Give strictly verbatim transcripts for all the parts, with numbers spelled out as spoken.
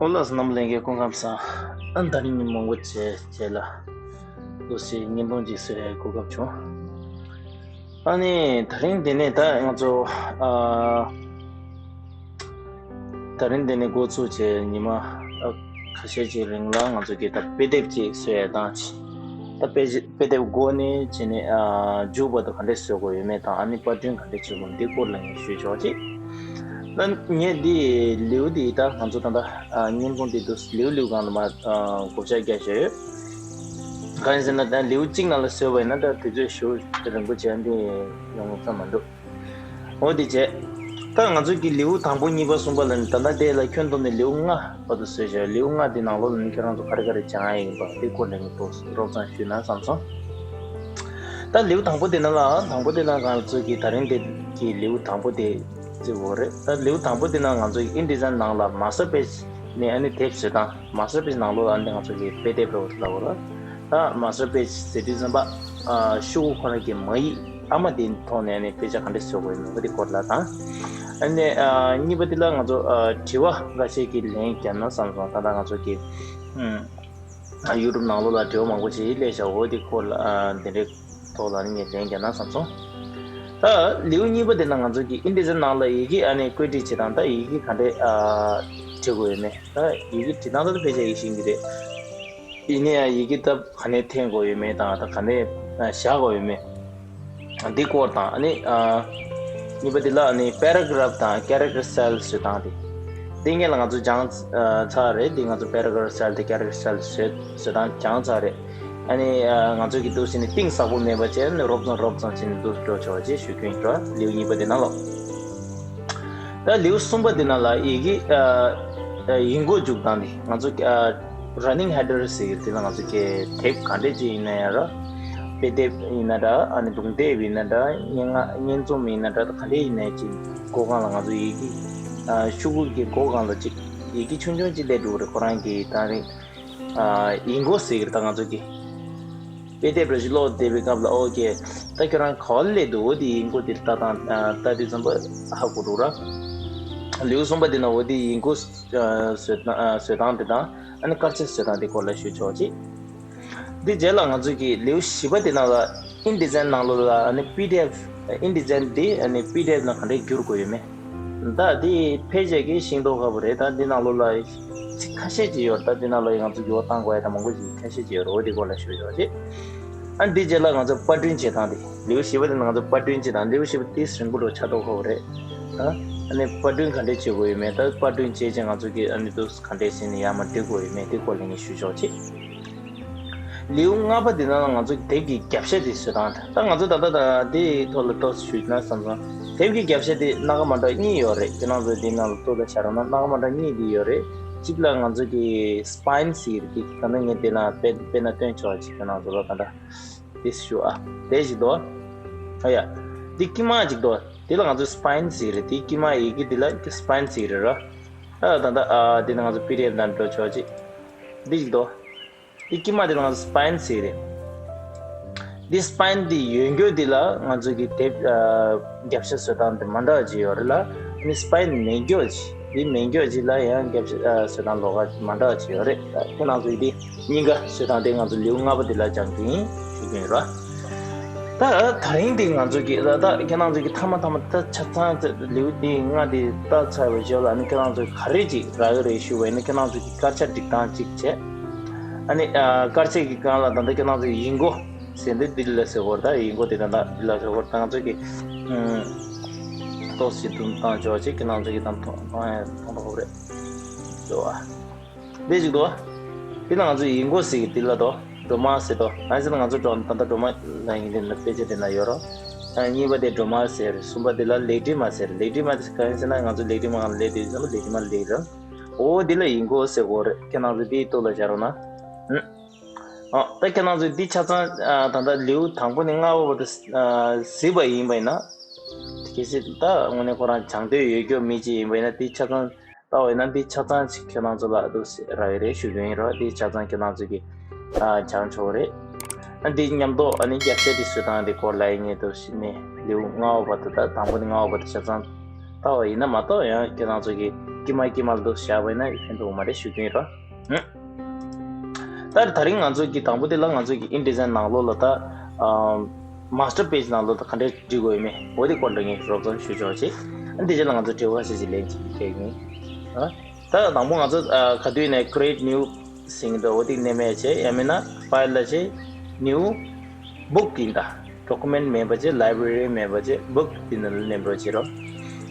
ལགས་སོ། རྣམ་པ་ལྷན་རྒྱས་སྐུ་ཁམས་བཟང་། ཨ་ད་རིང་ཉིན་མང་པོ་བྱས་རྗེས་ལ་ལོ་ཕྱེད་བརྙན་ཐུང་ཅིག་བཟོ་ཡའི་གོ་སྐབས་བྱུང་། ཨ་ནི་ད་རིང་འདི་ནས་ད་ང་ཚོ་ཨ་ད་རིང་འདི་ནས་འགོ་བཙུགས་བྱས་ཉི་མ་ཨ་ཁ་ཤས་ཅིག་རིང་ལ་ང་ཚོ་གི་ད་དཔེ་དེབ་ཅིག་བཟོ་ཡ་དང་། ད་དཔེ་དཔེ་དེབ་འགོ་ནས་བྱས་ནས་ཨ་མཇུག་བར་དུ་ག་འདྲས་བཟོ་དགོས་ཡོད་མེད་དང་། ཨ་ནི་པར་སྐྲུན་ག་འདྲས་བྱེད་དགོས་འདི་སྐོར་ལ་ངས་ཞུས་ཆོག་ཅིག་ད་ངས་འདི་ལེའུ་འདི་ད་ང་ཚོ་ད་ལྟ་ཨ་བརྙན་ཐུང་འདི་དུ་ལེའུ་ལེའུ་སྒང་ལ་མ་ཨ་བགོ་བཤའ་རྒྱག་བཞག་ཡོད། གང་ཡིན་ཟེར་ན་ད་ལེའུ་གཅིག་ནང་ལ་བཟོས་པ་ཡིན་ན་ད་དུས་ཚོད་ཞེ་པོ་རིང་པོ་བྱས་འདི་ཡོང་ས་མ་འདུག་འོ་དེ་བྱས། ད་ང་ཚོ་གི་ལེའུ་དང་པོ་གཉིས་པ་གསུམ་པ་ལ་ནི་ད་ལྟ་དེ་ལ་ཁྱོན་བསྡོམས་ནས་ལེའུ་ལྔ་བར་དུ་བཟོས་བཞག་ལེའུ་ལྔ་དེ་ནང་ལོགས་ལ་ནི་ཁྱེད་རང་ཚོ་ག་རེ་ག་རེ་སྦྱང་ཡ་ཡིན་པ་དེ་སྐོར་ནས་ངས་ཏོག་ཙམ་རོབ་ཙམ་ཞུས་ན་བསམ་སོང་། ད་ལེའུ་དང་པོ་དེ་ནང་ལ་དང་པོ་དེ་ནང་ང་ཚོ་གི་ད་རིང་དེ་གི་ལེའུ་དང་པོ་དེ་བརྩི་དགོས་རེད། ད་ལེའུ་དང་པོ་དེ་ནང་ང་ཚོ་གི་ཨིན་ཌི་ཛའིན་ནང་ལ་མ་སི་ཊར་པེ་ཇི་ནས་ཨ་ནི་དེབ་བཟོ་སྟངས། མ་སི་ཊར་པེ་ཇི་ནང་ལོགས་ལ་ཨ་ནི་ང་ཚོ་གི་དཔེ་དེབ་རེད་ལབ་དགོས་རེད། ད་མ་སི་ཊར་པེ་ཇི་ཟེར་དུས་ཙམ་པ་ཨ་ཤོག་གུ་ཁོ་རང་གི་མ་ཡིག་ཨ་མ་དེའི་ཐོག་ནས་ནི་དཔེ་ཆ་ག་འདྲས་བཟོ་དགོས་ཡིན་པ་དེ་སྐོར་ལ་དང་། ཨ་ནི་ཨ་གཉིས་པ་དེ་ལ་ང་ཚོ་ཨ་དྲི་བ་འགའ་ཤས་ཀྱི་ལན་བརྒྱབ་ན་བསམ་སོང་། ད་ལྟ་ང་ཚོ་གི་ཨ་ཡུ་ཊུབ་ནང་ལོགས་ལ་དྲི་བ་མང་པོ་ཞིག་སླེབས་བཞག་འོ་དེ་སྐོར་ལ་ཨ་དེ་འདྲའི་ཐོག་ལ་ནི་ངས་ལན་བརྒྱབ་ན་བསམ་སོང་། ད་ལེའུ་གཉིས་པ་དེ་ན་ང་ཚོ་གི་ཨིན་ཌི་ཛའིན་ནང་ལ་ཡི་གེ་ཨ་ནི་བཀོད་སྒྲིག་བྱེད་སྟངས། ད་ཡི་གེ་ག་འདྲས་ཨ་བྲིས་དགོས་ཡོད་མེད། ད་ཡི་གེ་བྲིས་སྟངས་ད་དཔེ་ཆ་ཡིག་ཤེས་ཀྱི་རེད། ཡིན་ནའི་ཡང་ཡི་གེ་ད་ག་ནས་འཐེན་དགོས་ཡོད་མེད་དང་། ད་ག་ནས་བཞག་དགོས་ཡོད་མེད། འདི་སྐོར་དང་། ཨ་ནི་ཨ་གཉིས་པ་འདི་ལ་ཨ་ནི་པེ་ར་གྷ་རབ་དང་ཀེ་རེག་ཊར་སི་ཊལ་བཟོ་སྟངས་དེ། འདི་སྔོན་ལ་ང་ཚོ་སྦྱངས་ཚར་རེད། འདི་ང་ཚོ་པེ་ར་གྷ་རབ་སི་ཊལ་དེ་ཀེ་རེག་ཊར་སི་ཊལ་བཟོ་བཟོ་སྟངས་སྦྱངས་ཚར་རེད། ཨ་ནི་ཨ་ང་ཚོ་གི་འདུག་སེ་ནི་གཏིང་ཟབ་པོ་མེད་པ་བྱས་ནས་རོབ་ཙམ་རོབ་ཙམ་བྱས་ནས་འདུག་འགྲོ་ཆོག་ཅེས་ཞུ་རྒྱུ་ཡིན་འགྲོ། ལེའུ་གཉིས་པ་འདི་ནང་ལོགས། ད་ལེའུ་གསུམ་པ་འདི་ནང་ལ་ཡི་གེ་ཨ་ཨ་ཡིག་མགོ་འཇུག་སྟངས་འདི་ང་ཚོ་ཨ་ར་ནིང་ཧེ་ཌར་ཟེར་གྱི་འདི་ལ་ང་ཚོ་གི་དེབ་ག་འདྲས་ཅིག་ཡིན་ན་ཡང་ར། དཔེ་དེབ་ཡིན་ན་འདྲ། ཨ་ནི་རྡུང་དེབ་ཡིན་ན་འདྲ། སྙན་ངག་སྙན་རྩོམ་ཡིན་ན་འདྲ། ད་ག་འདྲས་ཡིན་ནའི་ཅིག་མགོ་སྒང་ལ་ང་ཚོ་ཡི་གེ་ཨ་ཤོག་གུ་གི་མགོ་སྒང་ལ་ཅིག་ཡི་གེ་ཆུང་ཆུང་ཅིག་སླེབས་འགྲོ་གི་རེད། ཁོ་རང་གི་ད་རིང་ཨ་ཡིག་མགོ་ཟེར་གྱི་རེད། ད་ང་ཚོ་གི་དཔེ་དེབ་རེ་ཞིག་ཀློག་བསྡད་པའི་སྐབས་ལ་ཨོ་ཀེ་ད་ཁྱོད་རང་ག་བ་སླེབས་འདུག་འོ་དེ་ཡིག་མགོ་དེར་ལྟ་སྟངས་ཨ་ལྟ་དུས་ཙམ་པ་ཧ་གོ་འགྲོ་ར། ལེའུ་གསུམ་པ་དེ་ན་འོ་དེ་ཡིག་མགོ་ཨ་བཟོ་སྟངས་ཨ་བཟོ་སྟངས་དེ་དང་། ཨ་ནི་དཀར་ཆག་བཟོ་སྟངས་དེ་སྐོར་ལ་ཞུ་ཆོག་ཅིག་འདི་རྗེས་ལ་ང་ཚོ་གི་ལེའུ་བཞི་པ་དེ་ནང་ལ་ཨིན་ཌི་ཛའིན་ནང་ལོགས་ལ་ཨ་ནི་པི་ཌི་ཨེཕ། ཨིན་ཌི་ཛའིན་འདི་ཨ་ནི་པི་ཌི་ཨེཕ་ནང་ག་འདྲས་བསྒྱུར་དགོས་ཡོད་མེད། ད་འདི་ཕལ་ཆེར་གྱི་ཤེས་མདོག་ཁ་པོ་རེད། ད་འདི་ནང་ལོགས་ལ་ཚིག་ཁ་ཤས་ཅིག་ཡོད་རེད། ད་འདི་ནང་ལོགས་ང་ཚོ་འགྱུར་བ་གཏང་དགོས་ཡ་ད་མང་པོ་ཞིག་ཁ་ཤས་ཅིག་ཡོད་རེད། འོ་འདི་སྐོར་ལ་ཞུ་ཆོག་ཅིག་ཨ་འདི་རྗེས་ལ་ང་ཚོ་པར་སྐྲུན་བྱེད་སྟངས་དེ། ལེའུ་བཞི་པ་དེ་ནང་ང་ཚོ་པར་སྐྲུན་བྱེད་སྟངས། ལེའུ་བཞི་པ་དེ་རིང་པོ་འགྲོ་ཆགས་མདོག་ཁ་པོ་རེད། ཨ་ནི་པར་སྐྲུན་ག་འདྲས་བྱེད་དགོས་ཡོད་མེད། ད་པར་སྐྲུན་བྱས་རྗེས་ང་ཚོ་གི་ཨ་ནི་དུས་ག་འདྲས་བྱས་ནས་ཡར་མར་འབྲི་དགོས་ཡོད་མེད་དེ་སྐོར་ལ་ངས་ཞུ་ཆོག་ཅིག་ལེའུ་ལྔ་པ་དེ་ནང་ལ་ང་ཚོ་དེབ་ཀྱི་རྒྱབ་ཤ་དེ་བཟོ་སྟངས་དང་། ད་ང་ཚོ་ད་ལྟ་ད་དེའི་ཐོག་ལ་ཏོག་ཙམ་ཞུས་ན་བསམ་སོང་། དེབ་ཀྱི་རྒྱབ་ཤ་དེ་སྣ་ཁ་མ་འདྲ་གཉིས་ཡོད་རེད། ཁྱེད་རང་ཚོ་དེ་ནང་ལ་ལྟོས་ལ་བྱ་རོགས་གནང་། སྣ་ཁ་མ་འདྲ་གཉིས་དེ་ཡོད་རེད། གཅིག་ལ་ང་ཚོ་གི་སི་པའིན་ཟེར་གྱི་ད་ནི་ངས་དེ་ན་དཔེ་དཔེར་ན་སྟོན་ཆོག་ཅིག་ཁྱེད་རང་ཚོ་ལ་ད་ལྟ་དེ་ཞུ་ཨ། དེ་ཞིག་འདུག་ཨ་ཡ། དེ་དཀྱིལ་མ་ཅིག་འདུག་དེ་ལ་ང་ཚོ་སི་པའིན་ཟེར་རེད། དེ་དཀྱིལ་མ་ཡི་གེ་དེ་ལ་སི་པའིན་ཟེར་རེད་ར། ཨ་ད་ལྟ་ཨ་དེ་ནི་ང་ཚོ་པི་ཌི་ཨེཕ་ནང་འགྲོ་ཆོག་ཅིག་འདི་ཞིག་འདུག་འདི་དཀྱིལ་མ་དེ་ལ་ང་ཚོ་སི་པའིན་ཟེར་རེད། འདི་སི་པའིན་འདི་ཡོད་རྒྱུ་འདི་ལ་ང་ཚོ་གི་དེབ་ཨ་རྒྱབ་ཤ་བཟོ་སྟངས་དེ་མ་འདྲ་བ་ཅིག་ཡོད་རེད་ལ། ཨ་ནི་སི་པའིན་མེད་རྒྱུ་ཅིག་འདི་མེད་རྒྱུ་ཅིག་ལ་ཡང་རྒྱབ་ཤ་ཨ་བཟོ་སྟངས་ལོགས་ཀ་མ་འདྲ་བ་ཅིག་ཡོད་རེད། ད་ཁྱེད་རང་ཚོ་འདི་གཉིས་ཀ་བཟོ་སྟངས་དེ་ང་ཚོ་ལེའུ་ལྔ་པ་འདི་ལ་སྦྱང་རྒྱུ་ཡིན་ཞུ་རྒྱུ་ཡིན་ར། ད་ད་རིང་འདི་ང་ཚོ་གི་ད་ད་ཁྱེད་རང་ཚོ་གི་མཐའ་མ་མཐའ་མ་ད་ཆ་ཚང་ལེའུ་འདི་ལྔ་འདི་ལྟ་ཚར་བའི་རྗེས་ལ་ཨ་ནི་ཁྱེད་རང་ཚོ་ག་རེ་ཅིག་རག་གི་རེད་ཞུ་བ་ཡིན་ན། ཁྱེད་རང་ཚོ་གི་དཀར་ཆག་སྒྲིག་སྟངས་གཅིག་བྱས། ཨ་ནི་ཨ་དཀར་ཆག་གི་སྒང་ལ་ད་ལྟ་ཁྱེད་རང་ཚོ་གི་ཡིག་མགོ་ཟེར་འདི་འདི་ལ་ཟེར་བར། ད་ཡིག་མགོ་དེ་ད་ལྟ་འདི་ལ་ཟེར་བར། ད་ང་ཚོ་གི་ཨུམ་ཏོག་ཙམ་བསྡུ་བཏང་ཆོག་ཅིག་ཁྱེད་རང་ཚོ་གི་ད་མཐོང་མཐོང་ཡ་མཐོང་ཐུབ་རེད་ཟེར་བ། འདི་ཅིག་འདུག་འདི་ན་ང་ཚོ་ཡིག་མགོ་ཟེར་གི་འདི་ལ་འདུག་སྒྲོལ་མ་ཟེར་འདུག་ང་ཚོ་ན་ང་ཚོ་སྒྲོལ་ད་ལྟ་སྒྲོལ་མ་ལ་ཡིན་དེ་ན་དཔེ་ཆ་དེ་ན་ཡོད་རོགས། ཨ་གཉིས་པ་དེ་སྒྲོལ་མ་ཟེར། གསུམ་པ་དེ་ལ་ལེགས་བྲིས་མ་ཟེར། ལེགས་བྲིས་མ་དེ་གང་ཡིན་ཟེར་ན་ང་ཚོ་ལེགས་བྲིས་མ་གང་ལ་སླེབས་དུས་ཙམ་པ་ལེགས་བྲིས་མ་ལེགས་ར། འོ་འདི་ལ་ཡིག་མགོ་ཟེར་གོ་རེད། ཁྱེད་རང་ཚོ་འདི་ལྟོས་ལ་བཞག་རོགས་གནང་། ཨ་ད་ཁྱེད་རང་ཚོ་འདི་ཆ་ཚང་ཨ་ད་ལྟ་ལེའུ་དང་པོ་ནས་ལྔ་པ་བར་དུ་ཨ་གཟིགས་པ་ཡིན་པ་ཡིན་ན། གལ་སྲིད་ད་དངོས་གནས་ཁོ་རང་སྦྱང་འདོད་ཡོད་རྒྱུ་མི་ཅིག་ཡིན་པ་ཡིན་ན། འདི་ཆ་ཚང་ལྟ་བ་ཡིན་ན་འདི་ཆ་ཚང་ཅིག་ཁྱེད་རང་ཚོ་ལ་འདུག་སེ་རག་གི་རེད་ཞུ་རྒྱུ་ཡིན་རོགས། འདི་ཆ་ཚང་ཁྱེད་རང་ཚོ་གིས་ཨ་སྦྱང་ཆོག་རེད། ཨ་འདི་མཉམ་དུ་ཨ་ནི་རྒྱབ་ཤ་འདི་བཟོ་སྟངས་འདི་སྐོར་ལ་ཡིན་ངེས་འདུག་སེ་ནས་ལེའུ་ལྔ་པ་བར་དུ། ད་དང་པོ་ནས་ལྔ་པ་བར་དུ་ཆ་ཚང་ ལྟ་བ་ཡིན་ན་མ་གཏོགས་ཡང་ཁྱེད་རང་ཚོ་གི་དཀྱིལ་མ་དཀྱིལ་མ་ལ་འདུག་བཞག་པ་ཡིན་ན་ཕན་ཐོགས་མ་རེད་ཞུ་གི་ཡིན་རོ། ད་ད་རིང་ང་ཚོ་གི་དང་པོ་དེ་ལ་ང་ཚོ་གི་InDesign་ནང་ལོགས་ལ་ད་ཨམ་master page་ནང་ལོགས་ད་ག་འདྲས་འབྲི་དགོས་ཡོད་མེད་འོ་དེ་སྐོར་འདྲ་ངས་རོབ་ཙམ་ཞུ་ཆོག་ཅིག་ཨ་འདི་རྗེས་ལ་ང་ཚོ་དྲི་བ་ཁ་ཤས་ཅིག་ལན་ཅིག་འཁྱེར་གི་ཡིན། ཨ་ད་དང་པོ་ང་ཚོ་ཨ་ག་དུས་ནས་create new་ཟེར་གི་འདུག་འོ་དེ་ནས་མེད་བྱས་ཡང་མིན་ན་file་ལ་བྱས་new book་ཡིན་ད། document་མེད་པ་བྱས་library་མེད་པ་བྱས་book་དེ་ནང་ལ་ནེམ་རོ་བྱེད་རོགས།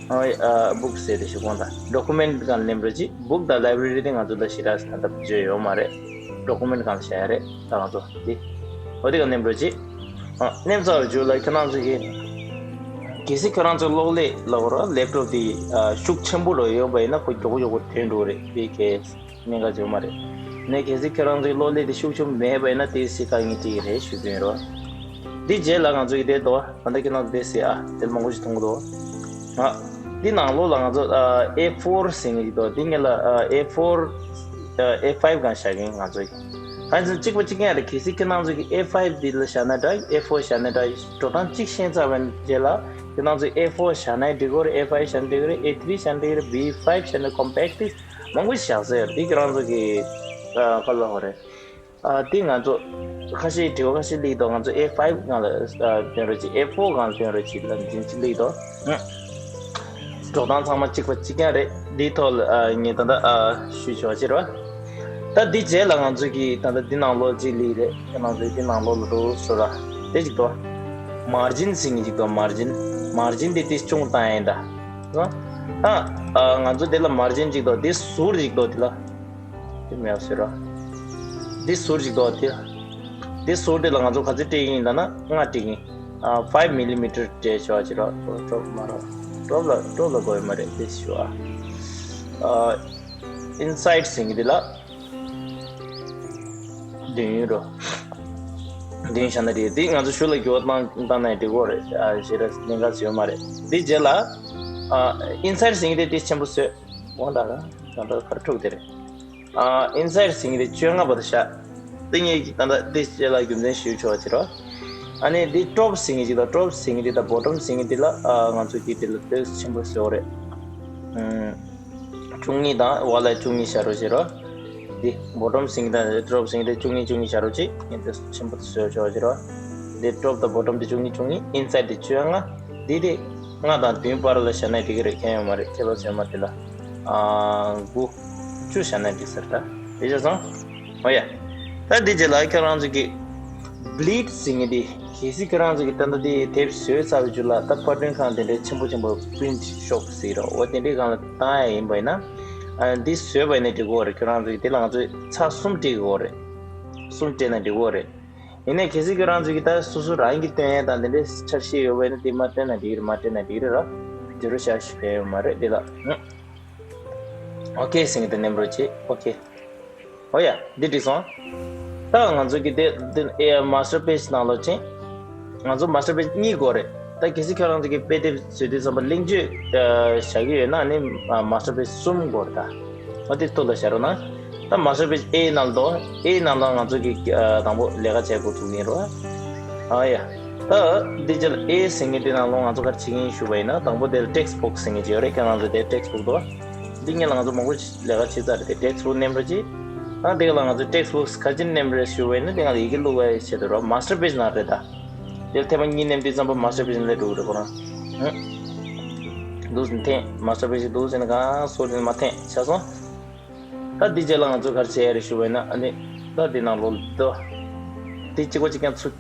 ཨ་book་ཟེར་ཏེ་ཞུ་གོང་དང་document་སྒང་ལ་ནེམ་རོ་བྱེད་book་དང་library་དེ་ང་ཚོ་ལ་ཞེ་དྲག་ད་ལྟ་བརྗོད་ཡོད་མ་རེད། document་སྒང་ལ་བྱ་ཡ་རེད་ད་ང་ཚོ་དེ། འོ་དེ་ག་ནེམ་རོ་བྱེད། ཨ་ནེམ་ཚར་བརྗོད་ལ་ཁྱེད་རང་ཚོ་གི་གལ་སྲིད་ཁྱེད་རང་ཚོ་གློག་ཀླད་ལ་འོ་ར་laptop་དེ་ཤུགས་ཆེན་པོ་རོ་ཡོད་པ་ཡིན་ན་ཁོ་མགྱོགས་མགྱོགས་ཐོན་འགྲོ་རེད་དེ་གལ། གནད་འགག་བྱུང་མ་རེད། ནས་གལ་སྲིད་ཁྱེད་རང་ཚོའི་གློག་ཀླད་དེ་ཤུགས་ཆེན་མེད་པ་ཡིན་ན་དེ་སི་ཁ་ངས་བྲིས་རེད་ཞུ་གི་ཡིན་རོ། འདི་རྗེས་ལ་ང་ཚོ་གི་དེ་དོ་ད་ལྟ་ཁྱེད་རང་ཚོ་དེ་སི་ཨ་དེ་མང་པོ་ཞིག་མཐོང་གི་འདུག་ཨ་འདི་ནང་ལོགས་ལ་ང་ཚོ་A four་ཟེར་གི་འདུག་འདི་ངེད་ལ་A four A five་གང་བཞག་གིན་ང་ཚོ་གི་ཁ་ཚོན་གཅིག་པ་གཅིག་རྐྱང་རེད། གལ་སྲིད་ཁྱེད་རང་ཚོ་གི་A five་འདི་ལ་བཞག་ན་འདྲ་A four་བཞག་ན་འདྲ་འགྲོ་སྟངས་གཅིག་ཤེས་ཚར་བའི་རྗེས་ལ་ཁྱེད་རང་ཚོ་A four་བཞག་ན་འགྲིག་གི་རེད། A five་བཞག་ན་འགྲིག་གི་རེད། A three་བཞག་ན་འགྲིག་གི་རེད། B five་བཞག་ན་compact་མང་པོ་ཞིག་བཞག་ཟེར་འདི་ཁྱེད་རང་ཚོ་གི་ཨ་ཁ་ལོ་ཧོ་རེད། ཨ་འདི་ང་ཚོ་ཁ་ཤས་དྲི་བ་ཁ་ཤས་སླེབས་འདུག་ང་ཚོ་A five་སྒང་ལ་ཨ་སྟོན་རོགས་གྱིས། A four་སྒང་ལ་སྟོན་རོགས་གྱིས་ལབ་འཛིན་གྱི་སླེབས་འདུག་འགྲོ་སྟངས་ཚང་མ་གཅིག་པ་གཅིག་རྐྱང་རེད། འདིའི་ཐོག་ལ་ཨ་ངས་ད་ལྟ་ཨ་ཞུས་ཆོག་ཅེས་རེད་བ། ད་འདི་རྗེས་ལ་ང་ཚོ་གི་ད་ལྟ་འདི་ནང་ལོགས་གཅིག་སླེབས་རེད། ཁྱེད་རང་ཚོས་འདི་ནང་ལོགས་ལ་འགྲོ་ཤོག་ར། དེ་གཅིག་འདུག margin་ཟེར་མཁན་གཅིག་འདུག margin། margin་དེ་དེ་ཆུང་བཏང་ཡིན་ད། ད་ཨ་ང་ཚོ་དེ་ལ་margin་གཅིག་འདུག་དེ་ཟུར་གཅིག་འདུག་དེ་ལ། དེ་མེད་ཟེར་རོ། དེ་ཟུར་གཅིག་འདུག་དེ། དེ་ཟུར་དེ་ལ་ང་ཚོ་ག་ཚོད་སྤྲད་ཀྱི་ཡིན་ལབ་ན་ལྔ་སྤྲད་ཀྱི་ཡིན། ཨ་five millimeter་སྤྲད་ཆོག་ཅེས་རོ། ཀྲོབ་མ་རོ། ཀྲོབ་ལ་ཀྲོབ་ལ་དགོས་ཡོད་མ་རེད་དེ་ཞུ་ཨ། ཨ་inside་ཟེར་མཁན་དེ་ལ། བདུན་ཡོད་རོ། བདུན་བཞག་ན་རེད་དེ་ང་ཚོ་གཞུག་ལ་འགྱུར་བ་བཏང་བཏང་ན་འགྲིག་གོ་རེད། ཨ་ཞེ་དྲག་གནད་འགག་ཡོད་མ་རེད། དེ་རྗེས་ལ། ཨ་inside་ཟེར་མཁན་དེ་དེ་ཆེན་པོ་བཟོས། འོང་ད་ར། ད་ལྟ་ཁར་འཁྲུག་དེ་རེད། ཨ་inside་ཟེར་མཁན་དེ་བཅོ་ལྔ་བར་དུ་བཞག་དེ་ངས་ད་ལྟ་དེ་རྗེས་ལ་རྒྱུ་མཚན་ཞུ་ཆོག་ཅེས་རོ། ཨ་ནི་འདི་top་ཟེར་མཁན་ཅིག་དང་top་ཟེར་མཁན་འདི་དང་bottom་ཟེར་མཁན་འདི་ལ་ཨ་ང་ཚོ་གིས་འདི་ལ་དེ་ཆེན་པོ་བཟོ་རེད། ཨུམ། བཅུ་གཉིས་དང་བ་ལ་བཅུ་གཉིས་བྱ་རོགས་བྱེད་རོགས། འདི་bottom་ཟེར་མཁན་དང་top་ཟེར་མཁན་དེ་བཅུ་གཉིས་བཅུ་གཉིས་བྱ་རོགས་གཅིག་ངས་དེ་ཆེན་པོ་བཟོ་ཆོག་བྱེད་རོགས། འདི་top་དང་bottom་དེ་བཅུ་གཉིས་བཅུ་གཉིས་inside་དེ་བཅོ་ལྔ། འདི་དེ་ལྔ་དང་བདུན་བར་ལ་བྱ་ན་འགྲིག་གི་རེད། ཁྱད་ཡོད་མ་རེད། ཁྱད་པར་ཡོད་མ་རེད་དེ་ལ། ཨ་དགུ། བཅུ་བྱ་ན་འགྲིག་ས་རེད་ད། དེ་ཆ་ཚང་། ཨོ་ཡ། ད་འདི་རྗེས་ལ་ཁྱེད་རང་ཚོ་གི་bleed་ཟེར་མཁན་དེ་གལ་སྲིད་ཁྱེད་རང་ཚོ་གི་ད་ལྟ་དེ་དེབ་བཟོས་ཚར་བའི་རྗེས་ལ་ད་པར་སྐྲུན་ཁང་དེ་འདྲའི་ཆེན་པོ་ཆེན་པོ་print་shop་ཟེར་རོ། འོ་དེ་འདྲའི་སྒང་ལ་བཏང་ཡ་ཡིན་པ་ཡིན་ན། ཨ་འདི་བཟོས་པ་ཡིན་ན་འགྲིག་གི་རེད། ཁྱེད་རང་ཚོ་གི་དེ་ལ་ང་ཚོས་ཚར་གསུམ་སྤྲད་ཀྱི་ཡོད་རེད། གསུམ་སྤྲད་ན་འགྲིག་གི་རེད། ཡིན་ནའི་གལ་སྲིད་ཁྱེད་རང་ཚོ་གི་ད་སོ་སོ་རང་གི་སྟོན་ཡ་དང་དེ་འདྲའི་འཆར་གཞི་ཡོད་པ་ཡིན་ན་དེ་མ་སྟོན་ན་འགྲིག་གི་རེད། མ་སྟོན་ན་འགྲིག་གི་རེད་ར། འདི་རུ་བཞག་ཞིག་ཕན་ཡོད་མ་རེད་དེ་ལ། ཨོ་ཁེ་ཟེར་གི་འདུག་ནེམ་རོ་ཅིག་ཨོ་ཁེ། ཨོ་ཡ། འདི་འགྲིག་སོང་། ད་ང་ཚོ་གི་དེ་དེ་ཨེ་master page་ནང་ལོགས་ཕྱིན། ང་ཚོ་master page་གཉིས་དགོས་རེད། ད་གལ་སྲིད་ཁྱོད་རང་ཚོ་གི་དཔེ་དེབ་བཟོས་དུས་ཙམ་པ་གླེང་བརྗོད་ཨ་བཞག་གི་ཡོད་ན་ནི་ཨ་master page་གསུམ་དགོས་རེད་ད། ཨོ་དེ་ཐུགས་ལ་བཞག་རོགས་གནང་། ད་master page A་ནང་ལོགས་A་ནང་ལོགས་ང་ཚོ་གི་ཨ་དང་པོ་ལས་ཀ་བྱེད་དགོས་ཐུག་ཡིན་རོགས། ཨ་ཡ། ད་འདི་ཅི་ལ་A་ཟེར་མཁན་དེ་ནང་ལོགས་ང་ཚོ་ག་རེ་བྱེད་ཀྱི་ཡིན་ཞུ་བ་ཡིན་ན་དང་པོ་དེ་ལ་text box་ཟེར་མཁན་ཅིག་ཡོད་རེད། ཁྱེད་རང་ཚོ་དེ་text box་དོ། འདི་སྔོན་ལ་ང་ཚོ་མང་པོ་ཞིག་ལས་ཀ་བྱེད་ཚར་རེད་དེ་text box་ནེམ་རོ་ཅིག་ཨ་དེ་ག་ལ་ང་ཚོ་text box་ག་ཅི་ནེམ་རེད་ཞུ་བ་ཡིན་ན་དེ་ང་ལ་ཡི་གེ་བླུགས་པའི་ཆེད་དུ་རོ་master page་ནང་རེད་ད། དེ་ལ་ཐེངས་མ་གཉིས་ནེམ་དུས་ཙམ་པ་master page་ནང་སླེབས་འགྲོ་གི་རེད་ཁོ་རང་། ཧུམ། འདུག་ཟིན་འཐེན་master page་འདུག་ཟིན་གང་སོ་ཟིན་མ་འཐེན་ཆ་སོང་། ད་འདི་རྗེས་ལ་ང་ཚོ་ག་རེ་བྱེད་ཡ་རེད་ཞུ་བ་ཡིན་ན་ཨ་ནི། ད་འདི་ནང་ལོགས་ལ་འདི་གཅིག་པ་གཅིག་རྐྱང་ཚུར།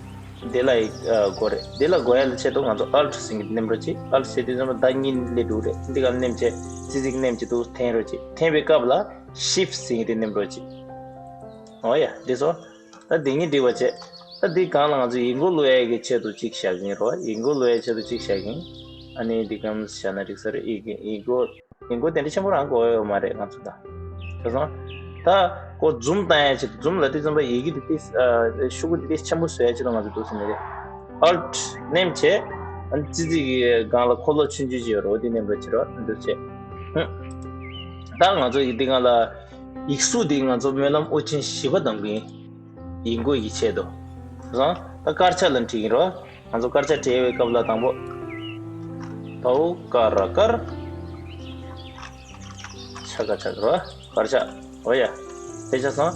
འདི་ལ་ཡི་ཨ་དགོས་རེད། འདི་ལ་དགོས་ཡ་ལ་ཆེད་དུ་ང་ཚོ་alt་ཟེར་མཁན་དེ་ནེམ་རོ་ཅིག alt་ཟེར་དུས་ཙམ་པ་ཟླ་གཉིས་སླེབས་འགྲོ་གི་རེད། འདི་ག་ནེམ་བྱས་ཙི་ཙིག་ནེམ་བྱས་འདུག་འཐེན་རོ་ཅིག་འཐེན་པའི་སྐབས་ལ་shift་ཟེར་མཁན་དེ་ནེམ་རོ་ཅིག་ཨོ་ཡ་འདི་ཚོ། ད་འདི་གཉིས་འགྲིག་པ་བྱས། ད་འདི་སྒང་ལ་ང་ཚོ་ཡིག་མགོ་བླུག་ཡ་གི་ཆེད་དུ་གཅིག་བཞག་གི་ཡིན་རོ། ཡིག་མགོ་བླུག་ཡ་ཆེད་དུ་གཅིག་བཞག་གི་ཡིན། ཨ་ནི་འདི་གམ་བཞག་ན་འགྲིག་ས་རེད། ཡིག་ཡིག་མགོ། ཡིན་གོ་དེ་འདྲ་ཆེན་པོ་རང་དགོས་ཡོད་མ་རེད་ང་ཚོ་ད། དེ་སོང་། ད་ཁོ་zoom་བཏང་ཡ་ཆེད་དུ་zoom་ལ་དེ་ཙམ་པ་ཡི་གེ་དེ་ཏིས་ཨ་ཤོག་གུ་དེ་ཏིས་ཆེན་པོ་བཟོ་ཡ་ཆེད་དུ་ང་ཚོ་འདུག་ཟེར་ནི་རེད། alt་ནེམ་བྱས། ཨ་ནི་ཙི་ཙི་གི་སྒང་ལ་འཁོར་ལོ་ཆུང་ཆུང་ཅིག་ཡོད་རེད། འོ་དེ་ནེམ་རོ་བྱེད་རོགས་འདུག་བྱས། ཧུམ། ད་ང་ཚོ་ཡི་དེ་སྒང་ལ་ཡིག་གཟུགས་དེ་ང་ཚོ་སྨོན་ལམ་དབུ་ཅན་བཞི་པ་གདམ་གི་ཡིན། ཡིག་མགོ་ཡི་ཆེད་དུ། དེ་སོང་། ད་དཀར་ཆག་ལ་འབྲི་གི་ཡིན་རོགས། ང་ཚོ་དཀར་ཆག་བྲིས་པའི་སྐབས་ལ་དང་པོ། དའོ་ཀ་ར་དཀར། ཆ་ག་ཆ་ག་རོ། གར་ཆ། འོ་ཡ། དེ་ཆ་སོང་།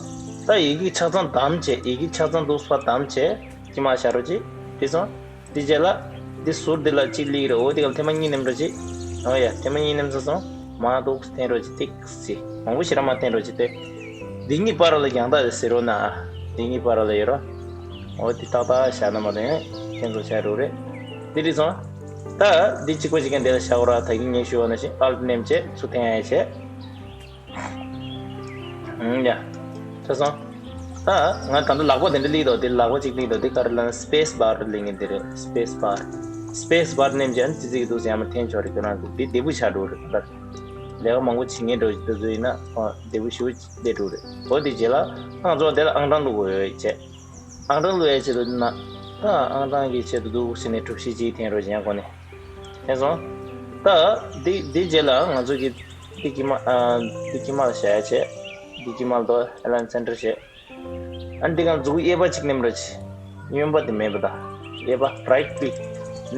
ད་ཡི་གེ་ཆ་ཚང་བདམས་བྱས། ཡི་གེ་ཆ་ཚང་འདུག་པ་བདམས་བྱས། ཀྱི་མ་བྱ་རོ་ཅི། དེ་སོང་། དེ་རྗེས་ལ། འདི་ཟུར་འདི་ལ་གཅིག་སླེབས་རེད། འོ་དེ་ག་ལ་ཐེངས་མ་གཉིས་ནེམ་རོ་ཅི། འོ་ཡ། ཐེངས་མ་གཉིས་ནེམ་སོང་སོང་། མ་འདུག་འཐེན་རོ་ཅི། ཏིག་སི། མང་པོ་ཞེ་དྲག་མ་འཐེན་རོ་ཅི་སྟེ། འདི་གཉིས་བར་ལ་རྒྱང་ཐག་ཟེར་རོ་ན། འདི་གཉིས་བར་ལ་ཡོད་རོ། འོ་དེ་ཏག་ཏག་བཞག་ན་མ་གཏོགས་ཡང་ཁྱེད་ཚོ་བྱ་རུ་རེད། དེ་རིགས་སོང་། ད་འདི་གཅིག་པ་གཅིག་རྐྱང་འདི་ལ་བཞག་ར། ད་གིན་ངས་ཞུ་བ་ནང་བཞིན་ཨལ་ཊི་ནེམ་བྱས། ཚུར་འཐེན་ཡ་བྱས། ཨུམ་ཡ། ཆ་སོང་། ད་ང་ད་ལྟ་ལག་པ་དེ་འདྲ་སླེབས་འདུག་དེ་ལག་པ་གཅིག་སླེབས་འདུག་དེ་ག་རེ་ལབ་ན་སི་པེ་སི་བར་སླེབས་ངེས་དེ་རེད། སི་པེ་སི་བར། སི་པེ་སི་བར་ནེམ་བྱས་ཙི་ཙི་གི་འདུག་ཟེར་ཡ་མ་འཐེན་ཆོག་རེད། ཁྱོད་རང་གི་དེ་བདེ་པོ་ཆགས་འགྲོ་རེད། ད་ལས་ཀ་མང་པོ་བྱེད་ངེས་འགྲོ་ཞིག་ད་ཚོ་ཡིན་ན་བདེ་པོ་ཞེ་པོ་སླེབས་འགྲོ་རེད། འོ་དེ་རྗེས་ལ་ང་ཚོ་དེ་ལ་ཨང་གྲངས་འདུག་དགོས་བྱས། ཨང་གྲངས་བླུག་ཡའི་ཆེད་དུ་ན། ད་ཨང་གྲངས་ཀྱི་ཆེད་དུ་འདུག་ཟེར་ནས་གྲུ་བཞི་གཅིག་འཐེན་རོགས་བྱེད་ཡ་གོ་ནས། འཐེན་སོང་། ད་འདི་འདི་རྗེས་ལ་ང་ཚོ་གི་འདི་གི་མ་ཨ་འདི་གི་མ་ལ་བྱ་ཡ་བྱས། འདི་གི་མ་ལ་དོ་ཨེ་ལན་སེན་ཊར་བྱས། ཨ་འདི་གང་མཛུ་གུ་གཡས་པ་གཅིག་ནེམ་རོགས་བྱེད། གཡོན་པ་དེ་མེད་པ་ད། གཡས་པ་རའིཊ་ཀི་ལིག་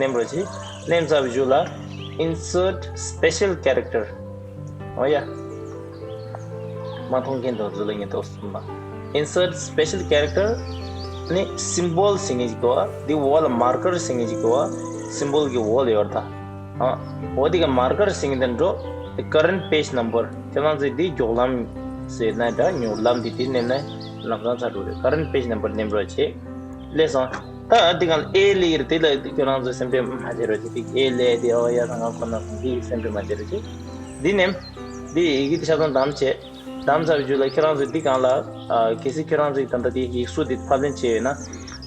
ནེམ་རོགས་བྱེད། ནེམ་ཚར་བའི་མཇུག་ལ་Insert Special Character། འོ་ཡ། མ་མཐོང་མཁན་དེ་ཚོ་ལ་ངས་ཏོག་ཙམ་ལ། Insert Special Character ནི་སིམ་བོལ་ཟེར་མཁན་ཅིག་འདུག་བ། འདི་འོག་ལ་མར་ཀར་ཟེར་མཁན་ཅིག་འདུག་བ། སིམ་བོལ་གྱི་འོག་ལ་ཡོད་རེད་ད། ཨ། འོ་འདི་ག་མར་ཀར་ཟེར་མཁན་དེ་འགྲོ། Current page number ཁྱེད་རང་ཚོས་འདི་མགྱོགས་ལམ་ཟེར་ན་འདྲ། མྱུར་ལམ་འདི་འདི་ནེམ་ན་ལམ་སང་ཚར་འགྲོ་རེད། Current page number ནེམ་རོགས་བྱེད། སླེབས་སོང་། ད་འདི་ག་ལ་ཨེ་སླེབས་ཡོད་རེད། དེ་ལ་ཁྱོད་རང་ཚོས་སེམས་ཁྲལ་མ་བྱེད་རོགས་བྱེད། དེ་ཨེ་སླེབས་དེ་འོ་ཡ་ད་ང་ཁོ་ན་འདི་སེམས་ཁྲལ་མ་བྱེད་རོགས་བྱེད། འདི་ནེམ། འདི་ཡི་གེ་འདི་ཆ་ཚང་བདམས་བྱས། བདམས་ཚར་བའི་མཇུག་ལ་ཁྱེད་རང་ཚོས་འདི་སྒང་ལ། ཨ། གལ་སྲིད་ཁྱེད་རང་ཚོས་ད་ལྟ་འདི་ཡིག་གཟུགས་འདི་ཕབ་ལེན་བྱས་ཡོད་ན།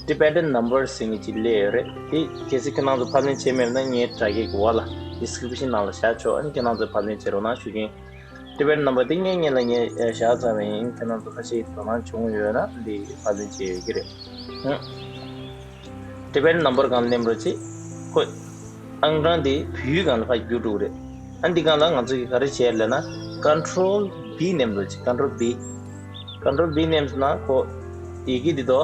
Tibetan number ཟེར་མཁན་ཅིག་སླེབས་ཡོད་རེད། དེ་གལ་སྲིད་ཁྱེད་རང་ཚོ་ཕབ་ལེན་བྱས་མེད་ན་ངའི་དྲ་རྒྱའི་འོག་ལ་ཌི་སི་ཀི་རིབ་ཤན་ནང་ལ་བཞག་ཆོག་ཨ་ནི་ཁྱེད་རང་ཚོས་ཕབ་ལེན་བྱེད་རོགས་གནང་ཞུ་གི་ཡིན། Tibetan number དེ་ངས་སྔོན་ལ་ངས་བཞག་ཚར་བ་ཡིན། ཁྱེད་རང་ཚོ་ཁ་ཤས་དོ་སྣང་བྱུང་ཡོད་ན་འདི་ཕབ་ལེན་བྱེད་ཡོད་ཀྱི་རེད། ཧུམ། Tibetan number སྒང་ནེམ་རོགས་བྱེད། ཁོས་ཨང་གྲངས་དེ་བོད་ཡིག་སྒང་ལ་ཕར་བསྒྱུར་འགྲོ་གི་རེད། ཨ་འདི་སྒང་ལ་ང་ཚོ་གིས་ག་རེ་བྱས་ལབ་ན། Control B ནེམ་རོགས་བྱེད། Control B། Control B ནེམ་ན་ཁོ་ཡི་གེ་འདི་དོ།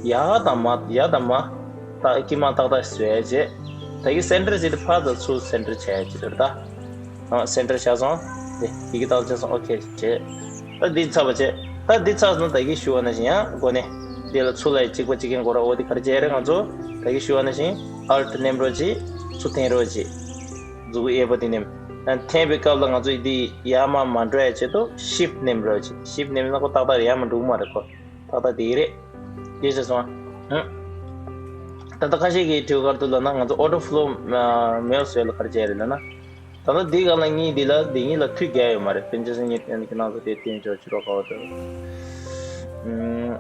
ཡར་དང་མར་ཡར་དང་མར། ད་དཀྱིལ་མ་ཏག་ཏག་བཟོ་ཡ་བྱས། ད་གི་སེན་ཊར་ཟེར་དེ་ཕར་དང་ཚུར་སེན་ཊར་བྱ་ཡ་བྱེད་དོ་རེད་ད། ཨ། སེན་ཊར་བྱས་སོང་། དེ་ཡི་གེ་ཏག་ཏག་བྱས་སོང་། ཨོ་ཁེ་བྱས། ད་འདི་ཚར་བ་བྱས། ད་འདི་ཚར་སོང་། ད་གི་ཞུ་བ་ནང་བཞིན་ཡང་སྒོ་ནས་འདི་ལ་ཚུར་ལ་གཅིག་པ་གཅིག་རྐྱང་དགོས་ར། འོ་དེ་ག་རེ་བྱས་རེད། ང་ཚོ་ད་གི་ཞུ་བ་ནང་བཞིན་ཨལ་ཊི་ནེམ་རོགས་བྱེད། ཚུར་འཐེན་རོགས་བྱེད། མཛུ་གུ་གཡས་པ་དེ་ནེམ། ཨ། འཐེན་པའི་སྐབས་ལ་ང་ཚོ་འདི་ཡར་མར་མ་འགྲོ་ཡ་ཆེད་དུ་ཤིཕ་ཊི་ནེམ་རོགས་བྱེད། ཤིཕ་ཊི་ནེམ་ན་ཁོ་ཏག་ཏག་ཡར་མར་འགྲོ་གི་མ་རེད། ཁོ་ཏག་ཏག་དེ་རེད། ཡིད་ཆེས་སོང་། ཧུམ། ད་ལྟ་ཁ་ཤས་ཀྱིས་དྲི་བ་ག་རེ་འདུག་ལབ་ན། ང་ཚོ་ཨོ་ཊོ་ཕ་ལོ་མེལ་བཟོ་ཡ་ལ་ག་རེ་བྱས་རེད་ལབ་ན། ད་ལྟ་འདི་སྒང་ལ་གཉིས་འདི་ལ་འདི་གཉིས་ལ་མཐུད་རྒྱག་ཡོད་མ་རེད། དཔེར་ན་ཆ་བཞག་ན་ཁྱེད་རང་ཚོ་དེ་སྟོན་ཆོག་ཕྱི་རོལ་ཁ་བ་དུ། ཨུམ།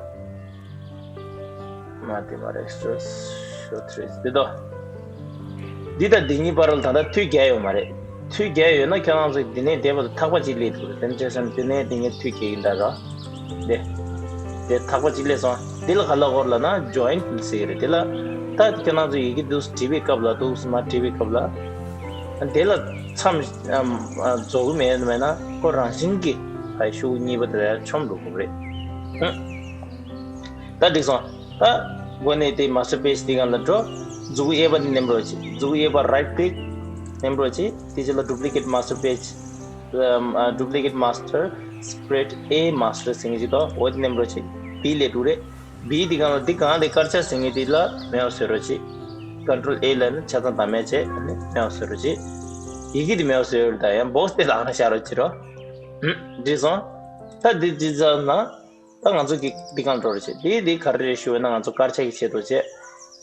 མ་དེ་མ་རེད། ཤོ་ཤོ་ཐི་རི་འདི་དོ། འདི་དང་འདི་གཉིས་བར་ལ་ད་ལྟ་མཐུད་རྒྱག་ཡོད་མ་རེད། མཐུད་རྒྱག་ཡོད་ན་ཁྱེད་རང་ཚོ་འདི་ནས་བསྡད་པ་དང་ཐག་པ་གཅིག་སླེབས་ཐུབ་རེད། དཔེར་ན་ཆ་བཞག་ན་འདི་ནས་འདི་གཉིས་མཐུད་རྒྱག་གི་འདུག་ར། འདི། དེ་ཐག་པ་གཅིག་སླེབས་སོང་། འདི་ལ་ག་ལབ་དགོས་རེད་ལབ་ན་ཇོ་ཡིན་ཊི་ཟེར་གྱི་རེད། དེ་ལ་ད་ཁྱེད་རང་ཚོ་ཡི་གེ་འདུག་སེ་བྲིས་པའི་སྐབས་ལ་འདུག་སེ་མར་བྲིས་པའི་སྐབས་ལ། དེ་ལ་མཚམས་ཨམ་ཨ་རྫོགས་ཀྱི་མེད་མེད་ན་ཁོ་རང་བཞིན་གྱིས་ཕར་ཤུགས་གཉིས་པ་དེ་ལ་མཆོང་འགྲོ་དགོས་རེད། ཧུམ། ད་འགྲིག་སོང་། ད་འགོ་ནས་དེ་མ་སི་ཊར་པེཇ་འདི་སྒང་ལ་འགྲོ། མཛུ་གུ་གཡས་པ་འདི་ནེམ་རོགས་བྱེད། མཛུ་གུ་གཡས་པ་རའིཊ་ཀི་ལིག་ནེམ་རོགས་བྱེད། དེ་རྗེས་ལ་ཌུབ་ལི་ཀེཊ་མ་སི་ཊར་པེཇ། ཨམ་ཨ་ཌུབ་ལི་ཀེཊ་མ་སི་ཊར། སི་པི་རེ་ཌི་ཨེ་མ་སི་ཊར་ཟེར་མཁན་ཅིག་འདུག་འོ་དེ་ནེམ་རོགས་བྱེད། བི་སླེབས་འགྲོ་རེད། བི་འདི་སྒང་ལ་འདི་སྒང་ལ་དཀར་ཆག་ཟེར་མཁན་འདི་ལ་མེད་པ་བཟོ་རོགས་བྱེད། ཀོན་ཊོལ་ཨེ་ལབ་ནས་ཆ་ཚང་བདམས་ཡ་བྱས། ཨ་ནི་མེད་པ་བཟོ་རོགས་བྱེད། ཡི་གེ་འདི་མེད་པ་བཟོས་ཡོད་རེད། ད་ཡང་བོག་སི་དེ་ལག་ན་བཞག་རོགས་བྱེད་རོགས། ཧུམ། འགྲིག་སོང་། ད་འདི་འགྲིག་ཚར་ན། ད་ང་ཚོ་གི་འདི་སྒང་འགྲོ་རོགས་བྱེད། འདི་འདི་ག་རེ་རེད་ཞུ་བ་ན་ང་ཚོ་དཀར་ཆག་གི་ཆེད་དུ་བྱས།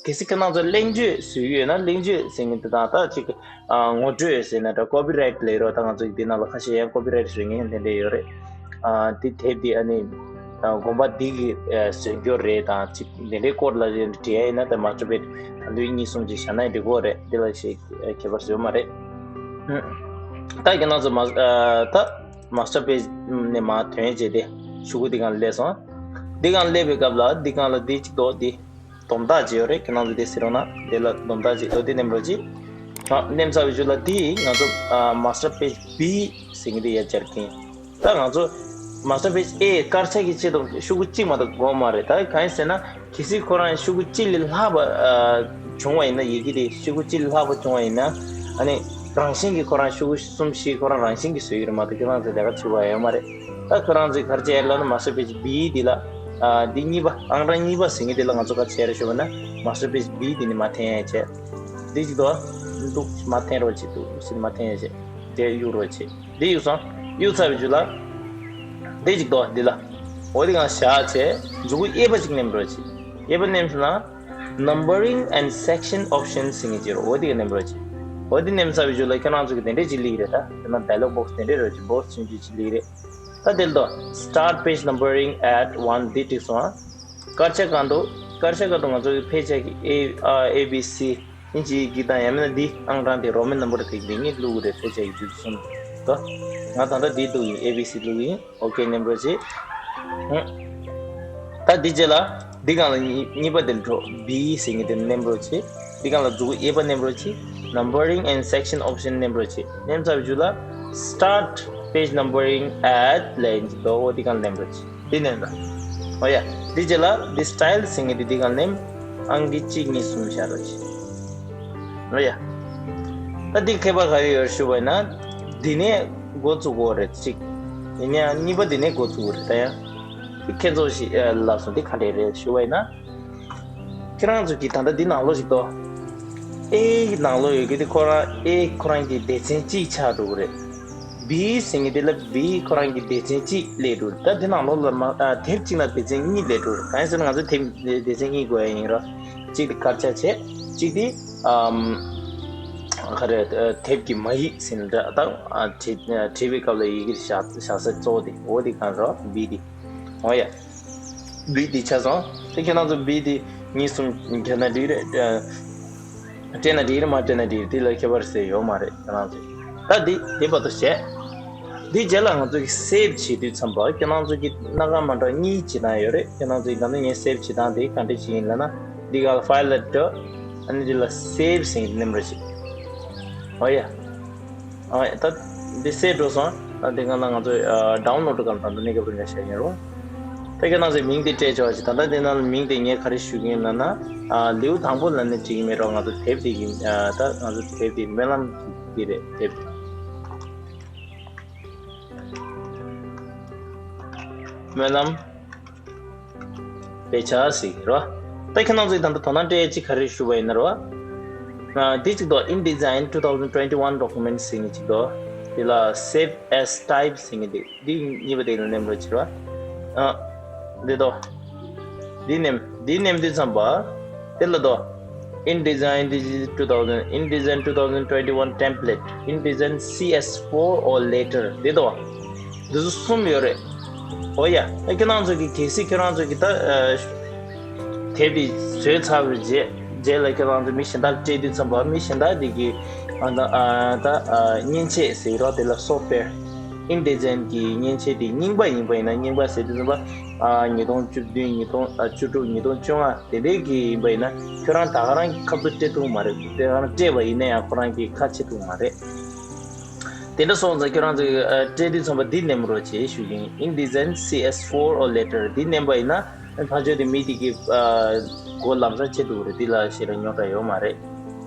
གལ་སྲིད་ཁྱེད་རང་ཚོ་གླེང་བརྗོད་བཟོས་ཡོད་ན་གླེང་བརྗོད་ཟེར་མཁན་འདི་དང་ད་ཅིག་ཨ་ངོ་སྤྲོད་ཟེར་ན་འདྲ། ཀོ་པི་རའིཊ་ལབ་རོགས། ད་ང་ཚོ་གི་འདི་ནང་ལ་ཁ་ཤས་ཡང་ཀོ་པི་རའིཊ་རེད་མཁན་དེ་འདྲ་ཡོད་རེད། ཨ་འདི་དེབ་འདི་ཨ་ནི་ཨ་དགོན་པ་འདི་གི་ཨ་བཟོས་རྒྱུ་རེད་དང་ཅིག་དེ་འདྲའི་སྐོར་ལ་འབྲི་ཡ་ཡིན་ན་ད་མ་སི་ཊར་པེཇ་ད་དུང་གཉིས་གསུམ་ཅིག་བཞག་ན་འགྲིག་གི་རེད། འདི་ལ་ཞེ་ཁྱད་པར་བཟོས་མ་རེད། ད་ཁྱེད་རང་ཚོ་མ་ཨ་ད་མ་སི་ཊར་པེཇ་ནས་མར་ཐོན་བྱས་ཏེ་ཤོག་གུ་འདི་སྒང་ལ་སླེབས་སོང་། འདི་སྒང་སླེབས་པའི་སྐབས་ལ་འདི་སྒང་ལ་འདི་གཅིག་འདུག་འདི་སྡོམ་རྟགས་ཅིག་ཡོད་རེད། ཁྱེད་རང་ཚོ་འདི་གཟིགས་རོགས་གནང་། འདི་ལ་སྡོམ་རྟགས་ཅིག་འདུག་འདི་ནེམ་རོགས་གྱིས། ཨ་ནེམ་ཚར་བའི་མཇུག་ལ་འདི་ང་ཚོ་ཨ་མ་སི་ཊར་པེཇ་བི་ཟེར་མཁན་འདི་ཡར་སྦྱར་གྱི་ཡིན། ད་ང་ཚོ་མ་སི་ཊར་པེཇ་ཨེ་དཀར་ཆག་གི་ཆེད་དུ་ཤོག་གུ་གཅིག་མ་གཏོགས་དགོས་མ་རེད། ད་གང་ཡིན་ཟེར་ན་གལ་སྲིད་ཁོ་རང་ཤོག་གུ་གཅིག་ལས་ལྷག་པ་ཨ་བྱུང་བ་ཡིན་ན། ཡི་གེ་དེ་ཤོག་གུ་གཅིག་ལས་ལྷག་པ་བྱུང་བ་ཡིན་ན། ཨ་ནི་ རང་བཞིན་གྱིས་ཁོ་རང་ཤོག་གུ་གསུམ་བཞི་ཁོ་རང་རང་བཞིན་གྱིས་བཟོས་ཀྱི་རེད་མ་གཏོགས་ཁྱེད་རང་ཚོས་ལས་ཀ་བྱེད་པ་ཡོད་མ་རེད། ད་ཁྱེད་རང་ཚོས་ག་རེ་བྱས་ལབ་ན་master page B འདི་ལ་ཨ་འདི་གཉིས་པ་ཨང་གྲངས་གཉིས་པ་ཟེར་མཁན་འདི་ལ་ང་ཚོ་ག་རེ་བྱས་རེད་ཞུ་བ་ན་master page B འདི་ནི་མ་འཐེན་ཡ་བྱས། འདི་ཅིག་ཏུ་འདུག་མ་འཐེན་རོགས་བྱེད་འདུག་ཟེར་མ་འཐེན་ཡ་བྱས་དེ་གཡུག་རོགས་བྱེད། འདི་གཡུག་སོང་། གཡུག་ཚར་བའི་རྗེས་ལ་འདི་ཅིག་ཏུ་འདི་ལ་འོ་འདི་གང་བཞག་བྱས་མཛུ་གུ་གཡས་པ་ཅིག་མནན་རོགས་བྱེད། གཡས་པ་མནན་སོང་ན། Numbering and section options ཟེར་མཁན་ཅིག་རེད། འོ་དེ་ག་མནན་རོགས་བྱེད། འོ་དེ་མནན་ཚར་བའི་རྗེས་ལ་ཁྱེད་རང་ཚོ་གི་དེ་འདྲས་ཅིག་སླེབས་ཀྱི་རེད་ད། དེ་ན་dialog box དེ་འདྲས་རེད་ཅིག་box ཆུང་ཆུང་ཅིག་སླེབས་ཀྱི་རེད། ད་དེ་ལ་དོ་Start page numbering at one འདི་འགྲིག་སོང་ཨ། དཀར་ཆག་སྒང་དུ་དཀར་ཆག་སྒང་དུ་ང་ཚོ་གི་ཕལ་ཆེར་གྱི་A ཨ་A B C ཨིན་ཇི་གི་དང་ཡང་མིན་ན་འདི་ཨང་གྲངས་དེ་Roman number དེ་གི་དེ་ངས་བླུགས་ཀྱི་རེད། ཕལ་ཆེར་གྱི་དུས་གསུམ་དོ། ང་ད་ལྟ་འདི་བླུགས་ཡིན། A B C བླུགས་ཡིན། ཨོ་ཀེ་མནན་རོགས་བྱེད། ཧུམ། ད་འདི་རྗེས་ལ་འདི་སྒང་ལ་གཉིས་གཉིས་པ་དེ་འགྲོ་B ཟེར་མཁན་དེ་མནན་རོགས་བྱེད། འདི་སྒང་ལ་མཛུ་གུ་གཡས་པ་མནན་རོགས་བྱེད། Numbering and section option མནན་རོགས་བྱེད། མནན་ཚར་བའི་རྗེས་ལ་Start page numbering at ལབ་ཡིན་གྱི་འདུག་འོ་འདི་སྒང་མནན་རོགས་བྱེད། འདི་མནན་དང་། ཨོ་ཡ། འདི་རྗེས་ལ་འདི་style ཟེར་མཁན་དེ་འདི་སྒང་མནན། ཨང་ཀི་གཅིག་གཉིས་གསུམ་བཞག་རོགས་བྱེད། ཨོ་ཡ། ད་འདི་ཁྱད་པར་ག་རེ་ཡོད་ཞུ་བ་ཡིན་ན། འདི་ནས་འགོ་བཙུགས་དགོས་རེད་གཅིག་ཡིན་ཡང་གཉིས་པ་འདི་ནས་འགོ་བཙུགས་དགོས་རེད། ད་ཡང་འདི་ཁྱེད་ཚོ་ཞིག་ལབ་སོང་། འདི་ག་འདྲས་རེད་ཞུ་བ་ཡིན་ན། ཁྱེད་རང་ཚོ་གིས་ད་ལྟ་འདི་ནང་ལོགས་ཤིག་ཏོ། A གི་ནང་ལོགས་ཡོད་ཀྱི་འདི་ཁོ་རང་A ཁོ་རང་གི་སྡེ་ཚན་གཅིག་ཆགས་འགྲོ་གི་རེད། B ཟེར་མཁན་འདི་ལ་B ཁོ་རང་གི་སྡེ་ཚན་གཅིག་སླེབས་འགྲོ་རེད། ད་འདི་ནང་ལོགས་ལ་མ་ཨ་དེབ་གཅིག་ལ་སྡེ་ཚན་གཉིས་སླེབས་འགྲོ་རེད། གང་ཡིན་ཟེར་ན་ང་ཚོ་དེབ་སྡེ་ཚན་གཉིས་དགོས་ཡ་ཡིན་ར། གཅིག་དེ་དཀར་ཆག་བྱས། གཅིག་དེ་ཨམ་ག་རེ་དེབ་ཀྱི་མ་ཡིག་ཟེར་ན་འདྲ་ད་ཨ་བྲི་བྲི་བའི་སྐབས་ལ་ཡི་གེ་བཞག་བཞག་ས་གཙོ་བོ་དེ་འོ་དེ་གང་ར་B དེ། འོ་ཡ། B དེ་ཆགས་སོང་། དེ་ཁྱེད་རང་ཚོ་B དེ་གཉིས་གསུམ་བརྒྱབ་ན་འགྲིག་རེད། སྤྲད་ན་འགྲིག་རེད་མ་སྤྲད་ན་འགྲིག་རེད། དེ་ལ་ཁྱད་པར་ཟེར་ཡོད་མ་རེད་ཁྱེད་རང་ཚོ། ད་འདི་དེ་བར་དུ་བྱས། འདི་རྗེས་ལ་ང་ཚོ་གི་save བྱེད་དུས་ཙམ་པ་ཁྱེད་རང་ཚོ་གི་སྣ་ཁ་མ་འདྲ་གཉིས་བྱེད་སྟངས་ཡོད་རེད། ཁྱེད་རང་ཚོ་གི་ད་ནི་ངའི་save བྱེད་སྟངས་དེ་ག་འདྲ་ཞིག་ཡིན་ལབ་ན། འདི་ག་ལ་file ལ་འགྲོ། ཨ་ནི་འདི་ལ་save ཟེར་གྱི་མནན་རོགས་བྱེད། འོ་ཡ། ཨ་ད་འདི་save འགྲོ་སོང་། ཨ་འདི་ག་ལ་ང་ཚོ་download ག་ལ་ད་ད་ནི་ག་བུ་འདྲ་བྱ་ཡིན་རོ། ད་ཁྱེད་རང་ཚོས་མིང་དེ་སྤྲད་ཆོག་ཅིག་ད་ལྟ་འདི་ནང་ལ་མིང་དེ་ངས་ག་རེ་ཞུ་གི་ཡིན་ལབ་ན། ཨ་ལེའུ་དང་པོ་ལ་ནི་བྲིས་ཀྱི་མེད་རོགས། ང་ཚོ་དེབ་དེ་གི་ཨ་ད་ང་ཚོ་དེབ་དེ་སྨོན་ལམ་གྱི་རེད་དེབ། སྨོན་ལམ་དཔེ་ཆ་ཟེར་གྱི་རེད་བ། ད་ཁྱེད་རང་ཚོས་ད་ལྟ་དོ་སྣང་སྤྲད་ཅིག་ག་རེ་ཞུ་བ་ཡིན་ན་རེད་བ། ཨ་འདི་གཅིག་དོ་InDesign two thousand twenty-one document ཟེར་མཁན་གཅིག་དོ། དེ་ལ་save as type ཟེར་མཁན་དེ་འདི་གཉིས་པ་དེ་ལ་མནན་རོགས་བྱེད་རོགས། ཨ་འདི་དོ། འདི་མནན། འདི་མནན་དུས་ཙམ་པ། དེ་ལ་དོ། InDesign this is two thousand, InDesign two thousand twenty-one template, InDesign C S four or later འདི་དོ། འདི་ཚོ་གསུམ་ཡོད་རེད། འོ་ཡ། ཨ་ཁྱེད་རང་ཚོ་གི་གལ་སྲིད་ཁྱེད་རང་ཚོ་གི་ད་ཨ་དེབ་དེ་བཟོས་ཚར་བའི་རྗེས་རྗེས་ལ་ཁྱེད་རང་ཚོ་མི་གཞན་དག་སྤྲད་དུས་ཙམ་པ་མི་གཞན་དག་དེ་གི་ཨ་ད་ཨ་ད་ཨ་མཉེན་ཆས་ཟེར་རོགས། དེ་ལ་software InDesign གི་མཉེན་ཆས་དེ་རྙིང་པ་ཡིན་པ་ཡིན་ན་རྙིང་པ་ཟེར་དུས་ཙམ་པ་ཨ་ཉིས་སྟོང་བཅུ་བདུན་ཉིས་སྟོང་ཨ་བཅུ་དྲུག་ཉིས་སྟོང་བཅོ་ལྔ་དེ་འདྲའི་གི་ཡིན་པ་ཡིན་ན་ཁྱོད་རང་ད་ག་རང་གི་ཁ་ཐུག་སྤྲད་ཐུབ་མ་རེད། དེ་ག་རང་སྤྲད་པ་ཡིན་ན་ཡང་ཁོ་རང་གི་ཁ་ཕྱེ་ཐུབ་མ་རེད། དེ་འདྲ་སོང་ཙང་ཁྱོད་རང་ཚོས་ཨ་སྤྲད་དུས་ཙམ་པ་འདི་མནན་རོགས་བྱེད་ཞུ་གི་ཡིན། InDesign C S four or later འདི་མནན་པ་ཡིན་ན་ཕར་ཕྱོགས་དེ་མི་དེ་གི་ཨ་མགོ་ལམ་སང་ཕྱེ་ཐུབ་རེད། འདི་ལ་ཞེ་དྲག་རྙོག་དྲ་ཡོད་མ་རེད།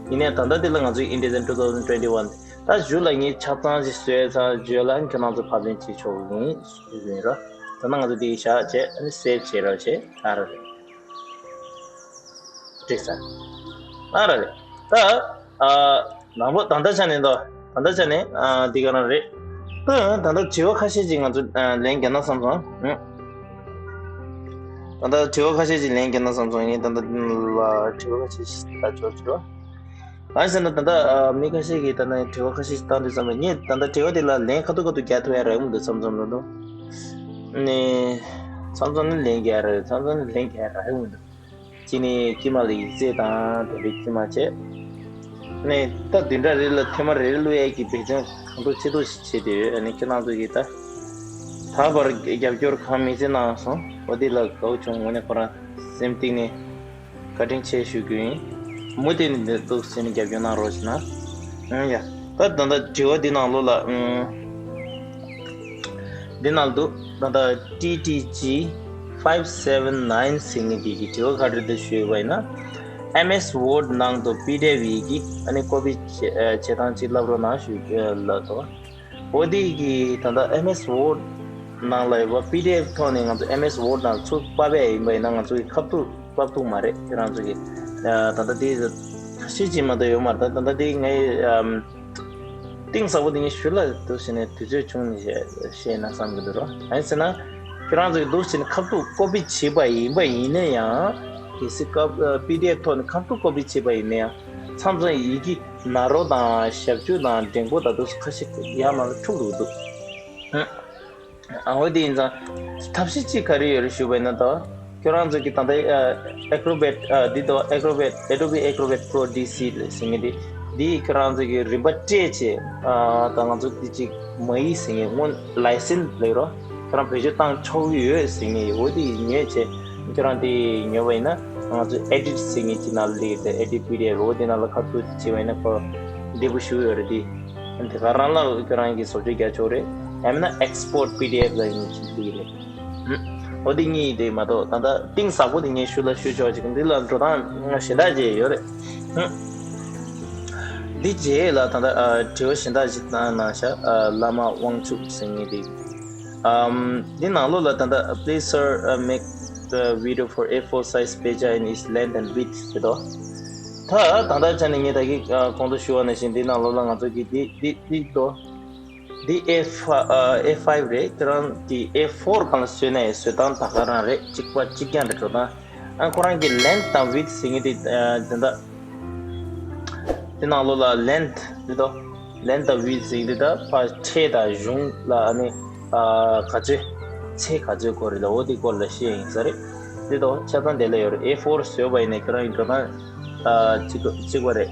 ཡིན་ནའི་ད་ལྟ་འདི་ལ་ང་ཚོས་InDesign two thousand twenty-one ད་གཞུག་ལ་ངས་ཆ་ཚང་ཞིག་བཟོས་ཚར་རྗེས་ལ་ཁྱེད་རང་ཚོ་ཕབ་ལེན་བྱེད་ཆོག་གི་ཡིན་ཞུ་གི་ཡིན་རོ། ད་ནང་ང་ཚོ་འདི་བཞག་བྱས་ཨ་ནི་save བྱེད་རོགས་བྱེད། ཨ་ར་རེད། འགྲིག་ས། ཨ་ར་རེད། ད་ཨ་ནང་པོ་ད་ལྟ་ཆ་ནས་དོ། ད་ལྟ་ཆ་ནས་ཨ་འདི་ག་རང་རེད། ད་ད་ལྟ་དྲི་བ་ཁ་ཤས་ཅིག་ང་ཚོ་ཨ་ལན་རྒྱག་ན་བསམ་སོང་། ཨ་ད་ལྟ་དྲི་བ་ཁ་ཤས་ཅིག་ལན་རྒྱག་ན་བསམ་སོང་། ངས་ད་ལྟ་ལ་དྲི་བ་ཁ་ཤས་ཤིག་ལྟ་ཆོག་ཆོག་གང་ཟེར་ན་ད་ལྟ་ཨ་མི་ཁ་ཤས་ཀྱིས་ད་ནི་དྲི་བ་ཁ་ཤས་ཤིག་བཏང་དུས་ཙམ་པ་ངས་ད་ལྟ་དྲི་བ་དེ་ལ་ལན་ཁ་ཐུག་ཁ་ཐུག་རྒྱག་ཐུབ་ཡ་རག་གི་མི་འདུག་བསམ་བསམ་འདུག་ནས་མཚམས་མཚམས་ནི་ལན་རྒྱག་ཡ་རག་མཚམས་མཚམས་ནི་ལན་རྒྱག་ཡ་རག་གི་མི་འདུག་གཅིག་ནི་དཀྱུས་མ་ལ་ཡིག་ཚད་དང་དེ་འདྲའི་དཀྱུས་མ་བྱས། ནས་ད་བདུན་ཕྲག་རེ་ལ་ཐེངས་མ་རེ་རེ་བླུག་ཡས་ཀྱི་འབད་བརྩོན་གང་ཐུབ་ཅི་ཐུབ་ཞིག་བྱས་ཏེ་ཡོད། ཨ་ནི་ཁྱེད་རང་ཚོ་གིས་ད་ད་བར་རྒྱབ་སྐྱོར་གང་མི་བྱེད་གནང་སོང་། འོ་དེ་ལ་དགའ་བོ་བྱུང་། དངོས་གནས་ཁོ་རང་སེམས་གཏིང་ནས་བཀའ་དྲིན་ཆེ་ཞུ་རྒྱུ་ཡིན། མུ་མཐུད་ནས་འདི་འདུག་ཟེར་ནས་རྒྱབ་སྐྱོར་གནང་རོགས་ཞེས་ན། ཨང་ཡ། ད་ད་ལྟ་དྲི་བ་འདི་ནང་ལོགས་ལ་ཨང་། འདི་ནང་འདུག་ད་ལྟ་T T G five seven nine ཟེར་མཁན་འདི་གི་དྲི་བ་ག་རེ་འདུག་ཞུས་པ་ཡིན་ན། ཨེམ་ཨེས་ཝརཌ་ནང་དུ་པི་ཌི་ཨེཕ་ཡི་གེ་ཨ་ནི་ཀོ་པི་བྱེད་ཨ་བྱེད་སྟངས་ཅིག་ལབ་རོགས་གནང་ཞུ་ལབ་དོ། འོ་དེ་གི་ད་ལྟ་ཨེམ་ཨེས་ཝརཌ་ནང་ལ་ཡོད་པ་པི་ཌི་ཨེཕ་ཐོག་ནས་ང་ཚོ་ཨེམ་ཨེས་ཝརཌ་ནང་ཚུར་ཕབ་ཡ་ཡིན་པ་ཡིན་ན་ང་ཚོ་གི་ཁ་ཐུག་ཕབ་ཐུབ་མ་རེད། ཁྱེད་རང་ཚོ་གི་ད་ལྟ་དེ་ཁ་ཤས་ཅིག་མ་གཏོགས་ཡོད་མ་རེད། ད་ད་ལྟ་དེ་ངའི་གཏིང་ཟབ་པོ་དེ་ངས་ཞུ་ལ་འདུག་ཟེར་ནས་དུས་ཚོད་བྱུང་ནས་བཤད་ན་བསམ་གྱི་འདུག་རོ། གང་ཡིན་ཟེར་ན་ཁྱེད་རང་ཚོ་གི་འདུག་ཟེར་ནས་ཁ་ཐུག་ཀོ་པི་བྱས་པ་ཡིན་པ་ཡིན་ན་ཡང་གལ་སྲིད་ཀ་པི་ཌི་ཨེཕ་ཐོག་ནས་ཁ་ཐུག་ཀོ་པི་བྱས་པ་ཡིན་ན་ཡང་མཚམས་མཚམས་ཡི་གེ་ན་རོ་དང་ཞབས་ཀྱུ་དང་འགྲེང་བུ་དང་འདུག་ཁ་ཤས་ཡར་མར་འཁྲུག་འགྲོ་གི་འདུག་ཨ་འོ་དེ་ཡིན་ཙང་ཐབས་ཤེས་གཅིག་ག་རེ་ཡོད་རེད་ཞུས་པ་ཡིན་ན། ད་ཁྱོད་རང་ཚོ་གི་ད་ལྟ་ཨེ་ཀྲོ་བེཊ་འདི་དང་ཨེ་ཀྲོ་བེཊ་Adobe Acrobat Pro D C ལ་ཟེར་མཁན་འདི་འདི་ཁྱོད་རང་ཚོ་གི་རིན་པ་སྤྲད་བྱས་ད་ང་ཚོ་འདི་གཅིག་མ་ཡིག་ཟེར་མཁན་སྔོན་ལའི་སེན་སི་ལབ་རོགས། ཁྱོད་རང་བེད་སྤྱོད་བཏང་ཆོག་གི་ཡོད་ཟེར་མཁན་འོ་དེ་ཉོས་བྱས་ཁྱོད་རང་དེ་ཉོས་པ་ཡིན་ན་ང་ཚོ་ཨེ་ཌིཊ་ཟེར་མཁན་གཅིག་ནང་ལ་སླེབས་ཏེ་ཨེ་ཌིཊ་པི་ཌི་ཨེཕ་འོ་དེ་ནང་ལ་ཁ་ཐུག་བྱས་པ་ཡིན་ན་ཁོ་བདེ་པོ་ཞེ་པོ་ཡོད་རེད། དེ་དེ་ག་རང་ལ་ཁྱོད་རང་གིས་བཟོ་བཅོས་རྒྱག་ཆོག་རེད། ཡང་མིན་ན་ཨེག་སི་པོརཊ་པི་ཌི་ཨེཕ་ལ་ཡིན་གཅིག་སླེབས་རེད། འོ་དེ་གཉིས་དེ་མ་གཏོགས་ད་ལྟ་གཏིང་ཟབ་པོ་དེ་ངས་ཞུ་ལ་ཞུ་ཆོག་ཅིག་འདི་ལ་འགྲོ་སྟངས་གཞན་དག་ཅིག་ཡོད་རེད། འདི་རྗེས་ལ་ད་ལྟ་དྲི་བ་གཞན་དག་ཅིག་གནང་གནང་ཤག་བླ་མ་དབང་ཕྱུག་ཟེར་མཁན་དེ། འདི་ནང་ལོགས་ལ་ད་ལྟ་Please sir, uh, make the video for A four size page in its length and width ཟེར་དོ། ད་ད་ལྟ་ཆ་ནས་ངས་ད་གི་གོང་དུ་ཞུ་བ་ནང་བཞིན་འདི་ནང་ལོགས་ལ་ང་ཚོ་གི་འདི་འདི་འདི་དོ། འདི་ཨེ་ཕ་ཨེ་ཕའིབ་རེད། ཁྱེད་རང་གི་ཨེ་ཕོར་གང་ལ་བཟོས་ན་ཡང་བཟོ་སྟངས་ད་ག་རང་རེད། གཅིག་པ་གཅིག་རྐྱང་རེད་འགྲོ་སྟངས། ཨ་ཁོ་རང་གི་ལེན་ཐི་དང་ཝིད་ཐི་ཟེར་མཁན་དེ་དེ་འདྲ། དེ་ནང་ལོགས་ལ་ལེན་ཐི་རེད་དོ། ལེན་ཐི་དང་ཝིད་ཐི་ཟེར་མཁན་དེ་ད་ཕར་ཕྲད་དང་གཞུང་ལ་ཨ་ནི་ག་ཚོད་ཚད་ག་ཚོད་སྐོར་རེད་ལ་འོ་དེ་སྐོར་ལ་བཤད་ཡིན་ས་རེད། དེ་དོ་ཆ་ཚང་དེ་ལ་ཡོད་རེད། ཨེ་ཕོར་བཟོས་པ་ཡིན་ན་ཁྱེད་རང་གི་འགྲོ་སྟངས་གཅིག་གཅིག་པ་རེད།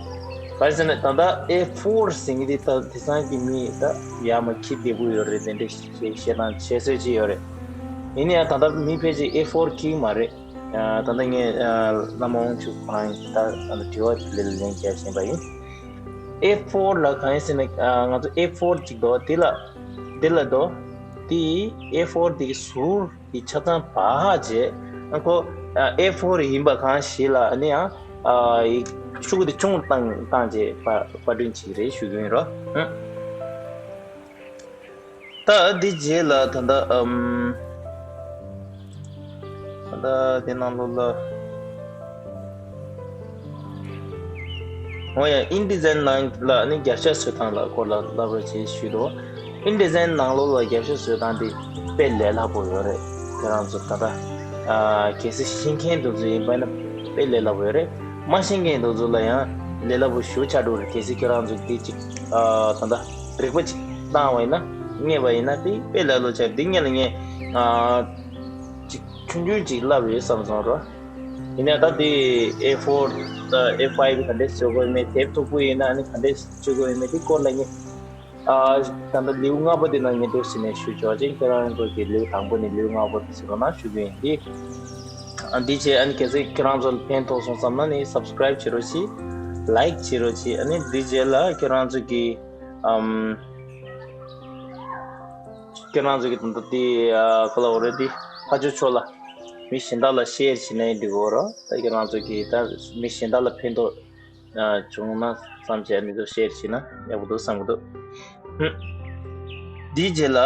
ག་རེ་ཟེར་ན་ད་ལྟ་ཨེ་ཕོར་ཟེར་མཁན་དེ་ད་དེང་སང་གི་མི་ད་ཡར་མར་འཁྱེར་བདེ་པོ་ཡོད་རེད། དེ་འདྲ་བཤད་སྟངས་བྱེད་སྲོལ་ཅིག་ཡོད་རེད། ཡིན་ན་ཡང་ད་ལྟ་མི་ཕལ་ཆེར་ཨེ་ཕོར་འཁྱེར་གྱི་མ་རེད། ད་ལྟ་ངས་བླ་མ་དབང་ཕྱུག་ཁོ་རང་གིས་ད་ད་ལྟ་དྲི་བ་དེ་ལ་ལན་བརྒྱབ་བཞིན་པ་ཡིན། ཨེ་ཕོར་ལ་གང་ཡིན་ཟེར་ན་ང་ཚོ་ཨེ་ཕོར་གཅིག་འདུག་དེ་ལ་དེ་ལ་འདུག་དེ་ཨེ་ཕོར་དེ་གི་ཟུར་གྱི་ཆ་ཚང་བག་བྱས་ཁོ་ཨེ་ཕོར་ཡིན་པ་གང་ཞིག་ལ་ཨ་ནི་ཡང་ཤོག་གུ་དེ་ཆུང་བཏང་བཏང་བྱས་པར་པར་སྐྲུན་བྱེད་ཀྱི་རེད་ཞུ་གི་ཡིན་རོ། ད་འདི་རྗེས་ལ་ད་ལྟ་ཨམ། ད་ལྟ་དེ་ནང་ལོགས་ལ། འོ་ཡ་ཨིན་ཌི་ཛའིན་ནང་ལ་ནི་རྒྱབ་ཤ་བཟོ་སྟངས་ལ་སྐོར་ལ་ལབ་རོགས་བྱེད་ཞུས་འདུག་ཨིན་ཌི་ཛའིན་ནང་ལོགས་ལ་རྒྱབ་ཤ་བཟོ་སྟངས་དེ་དཔེ་ལས་སླ་པོ་ཡོད་རེད། ཁྱེད་རང་ཚོ་ད་ལྟ་གལ་སྲིད་ཤེས་མཁན་དེ་ཚོ་ཡིན་པ་ན་དཔེ་ལས་སླ་པོ་ཡོད་རེད། མ་ཤེས་མཁན་དེ་ཚོ་ལ་ཡང་ལས་སླ་པོ་ཞེ་པོ་ཆགས་འགྲོ་རེད། གལ་སྲིད་ཁྱེད་རང་ཚོ་དེ་གཅིག་ད་ལྟ་རིག་པ་གཅིག་བཏང་བ་ཡིན་ན་རྙེད་པ་ཡིན་ན་དེ་དཔེ་ལས་སླ་པོ་ཆགས། འདི་སྔོན་ལ་ངས་ཨ་ཅིག་ཆུང་ཆུང་ཅིག་བསླབས་ཡོད་བསམ་སོང་རོ། ཡིན་ན་ད་དེ་ཨེ་ཕོར་ཨེ་ཕའིབ་ག་འདྲས་བཟོ་དགོས་མེད། དེབ་མཐུག་པོ་ཡིན་ན་ཨ་ནི་ག་འདྲས་བཟོ་དགོས་མེད་དེ་སྐོར་ལ་ངས་ཨ་ད་ལྟ་ལེའུ་ལྔ་པ་དེ་ནང་ངས་འདུག་ཟེར་ནས་ཞུ་ཆོག་ཅིང་ཁྱེད་རང་ཚོ་གི་ལེའུ་དང་པོ་ནས་ལེའུ་ལྔ་པ་དེ་ཟེར་བ་ན་ཞུ་གི་ཡིན། དེ་ཨ་འདི་བྱས་ཨ་ནི་གལ་སྲིད་ཁྱེད་རང་ཚོ་ལ་ཕན་ཐོགས་སོང་བསམ་ན་ནི་སབ་སི་ཀ་རའིབ་བྱེད་རོགས་གྱིས། ལའིག་བྱེད་རོགས་གྱིས། ཨ་ནི་འདི་རྗེས་ལ་ཁྱེད་རང་ཚོ་གི་ཨམ། ཁྱེད་རང་ཚོ་གི་དོན་དུ་དེ་ཨ་ག་ལ་འོ་རེད། དེ་ཕ་ཇོ་ཆོ་ལ་མི་གཞན་དག་ལ་ཤེར་བྱེད་ན་ཡིན་འདི་གོ་རོ། ད་ཁྱེད་རང་ཚོ་གི་ད་མི་གཞན་དག་ལ་ཕན་ཐོགས་ཨ་བྱུང་ན་བསམ་བྱས་འདི་ཚོ་ཤེར་བྱེད་ན་ཡག་པོ་འདུག་བསམ་གི་འདུག་ཧུམ། དེའི་རྗེས་ལ་ཨ་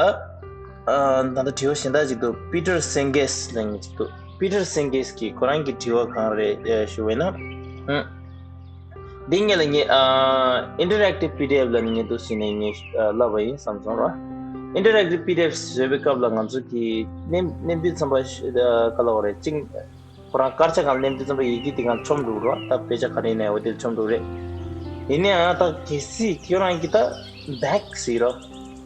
ད་ལྟ་དྲི་བ་གཞན་དག་ཅིག་འདུག་པི་ཊར་སེང་གེས་ལབ་མཁན་ཅིག་འདུག་པི་ཊར་སེང་གེས་ཀྱིས་ཁོ་རང་གི་དྲི་བ་གང་རེད་ཨ་ཞུ་བས་ན། ཧུམ། འདི་ངེད་ལ་ངས་ཨ་ཨིན་ཊར་ཨེག་ཊིབ་པི་ཌི་ཨེཕ་ལབ་ནས་ངས་འདུག་ཟེར་ནས་ངས་ཨ་ལབ་པ་ཡིན་བསམ་སོང་ར། ཨིན་ཊར་ཨེག་ཊིབ་པི་ཌི་ཨེཕ་བཟོས་པའི་སྐབས་ལ་ང་ཚོ་གི་མནན་མནན་དུས་ཙམ་པ་ཨ་ག་ལབ་དགོས་རེད། ཅིང་ཁོ་རང་དཀར་ཆག་སྒང་མནན་དུས་ཙམ་པ་ཡི་གེ་དེ་སྒང་ཆོམ་འགྲོ་ར། ད་དཔེ་ཆ་ག་རེ་ཡིན་ནའི་འོ་དེ་ཆོམ་འགྲོ་རེད། ཡིན་ནའང་ད་གལ་སྲིད་ཁྱོད་རང་གི་ད་བེག་ཟེར་ར་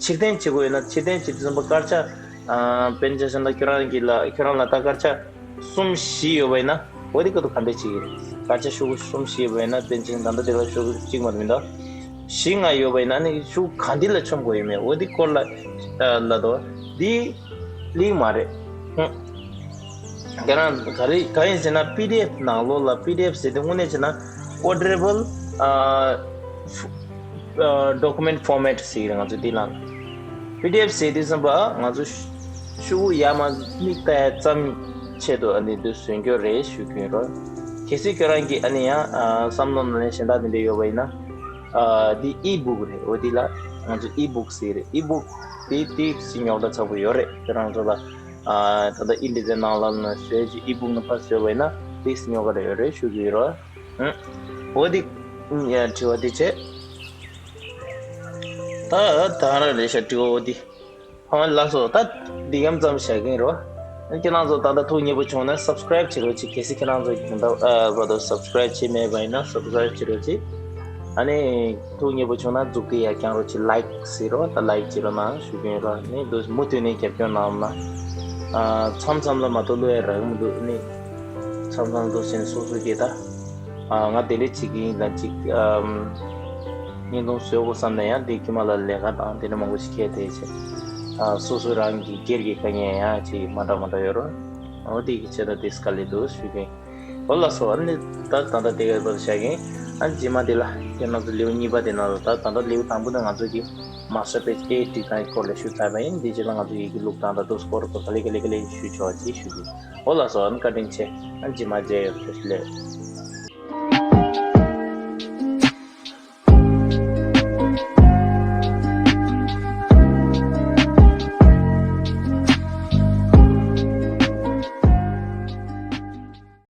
ཕྱིར་འཐེན་བྱེད་དགོས་ཡོད་ན་ཕྱིར་འཐེན་བྱེད་དུས་ཙམ་པ་དཀར་ཆག་ཨ་དཔེར་ན་ཆ་བཞག་ན་ཁྱོད་རང་གི་ལ་ཁྱོད་རང་ལ་ད་དཀར་ཆག་གསུམ་བཞི་ཡོད་པ་ཡིན་ན་འོ་དེ་ཀ་ཏོ་ག་འདྲས་བྱེད་ཀྱི་རེད། དཀར་ཆག་ཤོག་གུ་གསུམ་བཞི་ཡོད་པ་ཡིན་ན་དཔེར་ན་ཆ་བཞག་ན་ད་ལྟ་དེ་ལ་ཤོག་གུ་གཅིག་མ་གཏོགས་མི་འདུག་བཞི་ལྔ་ཡོད་པ་ཡིན་ན་ནི་ཤོག་གུ་ག་འདི་ལ་ཆོམ་དགོས་ཡོད་མེད་འོ་དེ་སྐོར་ལ་ལབ་དོ། འདི་ལིང་མ་རེད། ཧུམ། ཁྱེད་རང་ག་རེ་ག་ཡིན་ཟེར་ན་པི་ཌི་ཨེཕ་ནང་ལོགས་ལ་པི་ཌི་ཨེཕ་ཟེར་དུས་དངོས་གནས་བྱས་ན་ཀོ་ཌི་རེ་བལ་ཨ་ཨ་ཌོ་ཀུ་མེན་ཊི་ཕོར་མེ་ཊི་ཟེར་གྱི་རེད་ང་ཚོ་འདི་ལ། པི་ཌི་ཨེཕ་ཟེར་དུས་ཙམ་པ་ང་ཚོ་ཤོག་གུ་ཡར་མར་མིག་ལྟ་ཡ་ཙམ་ཆེད་དུ་ཨ་ནི་འདི་བཟོ་རྒྱུ་རེད་ཞུ་གི་ཡིན་རོ། གལ་སྲིད་ཁྱོད་རང་གིས་ཨ་ནི་ཡང་ཨ་བསམ་བློ་ནང་ལ་གཞན་དག་དེ་འདྲ་ཡོད་པ་ཡིན་ན། ཨ་འདི་ཨི་བུག་རེད། འོ་འདི་ལ་ང་ཚོ་ཨི་བུག་ཟེར་རེད། ཨི་བུག་དེ་དེ་སི་ཉོག་དྲ་ཚ་པོ་ཡོད་རེད། ཁྱོད་རང་ཚོ་ལ་ཨ་ད་ལྟ་ཨི་འདི་ཚོའི་ནང་ལ་ནས་བཟོས་ཀྱི་ཨི་བུག་ནང་ཕར་བཟོས་པ་ཡིན་ན་དེ་སི་ཉོག་ག་རེ་ཡོད་རེད་ཞུ་གི་ཡོད་རེད། ཨང་། འོ་འདི་ཡ་དྲི་བ་འདི་བྱས། ད་ད་རང་རེད་ཤག་དྲི་བ་འོ་འདི། ཧོ་ལགས་སོ། ད་འདི་ཡམ་ཙམ་བྱ་གིན་རོ། ཁྱེད་རང་ཚོ་ད་ལྟ་ཐུགས་མཉེས་པོ་བྱུང་ན་སབ་སི་ཀ་རེབ་བྱེད་རོགས་གྱིས། གལ་སྲིད་ཁྱེད་རང་ཚོ་གིས་ད་ཨ་བར་དུ་སབ་སི་ཀ་རེབ་བྱས་མེད་པ་ཡིན་ན་སབ་སི་ཀ་རེབ་བྱེད་རོགས་གྱིས། ཨ་ནི་ཐུགས་མཉེས་པོ་བྱུང་ན་མཛུབ་གུ་ཡར་བརྐྱང་རོགས་གྱིས། ལའིཀ་ཟེར་རོ། ད་ལའིཀ་བྱེད་རོགས་གནང་ཞུ་གིན་རོ། ནི་འདུག་མུ་མཐུད་ནས་རྒྱབ་སྐྱོར་གནང་ན། ཨ་མཚམས་མཚམས་ལ་མ་གཏོགས་བླུག་ཡ་རག་གི་མི་འདུག་ནི་མཚམས་མཚམས་འདུག་ཟེར་ནས་སོ་སོ་གིས་ད། ཨ་ང་དེ་འདྲ་བྱེད་ཀྱི་ཡིན་ལབ་ཅིག་ཨམ། བརྙན་ཐུང་བཟོ་དགོས་བསམ་ན་ཡང་དེ་དཀྱིལ་མ་ལ་ལས་ཀ་དང་དེ་འདྲ་མང་པོ་ཞིག་འཁེལ་བསྡད་བྱས། ཨ་སོ་སོ་རང་གི་སྒེར་གྱི་དཀའ་ངལ་ཡང་ཅིག་མ་འདྲ་མ་འདྲ་ཡོད་རེད། འོ་དེ་གི་ཆེད་དུ་དེ་དཀའ་ལས་འདུག་ཞུ་གི་ཡིན། འོ་ལགས་སོ། ཨ་ནི་ད་ད་ལྟ་དེ་ག་བར་བཞག་གི་ཡིན། ཨ་རྗེས་མ་དེ་ལ་ཁྱེད་རང་ཚོ་ལེའུ་གཉིས་པ་དེ་ནང་ལ་ད་ད་ལྟ་ལེའུ་དང་པོ་དེ་ང་ཚོ་གི་མ་སི་ཊར་པེ་ཇི་ཨེ་ཌི་ཛའིན་སྐོར་ལ་ཞུས་ཚར་བ་ཡིན། དེ་རྗེས་ལ་ང་ཚོ་ཡི་གེ་བླུགས་སྟངས་དང་ད་དུ་སྐོར་ག་ལེ་ག་ལེ་ག་ལེ་ཞུ་ཆོག་ཅེས་ཞུ་གི་ཡིན། འོ་ལགས་སོ། ཨ་ནི་བཀའ་དྲིན་ཆེ། ཨ་རྗེས་མ་མཇལ་ཡོང་། བཀྲ་ཤིས་བདེ་ལེགས།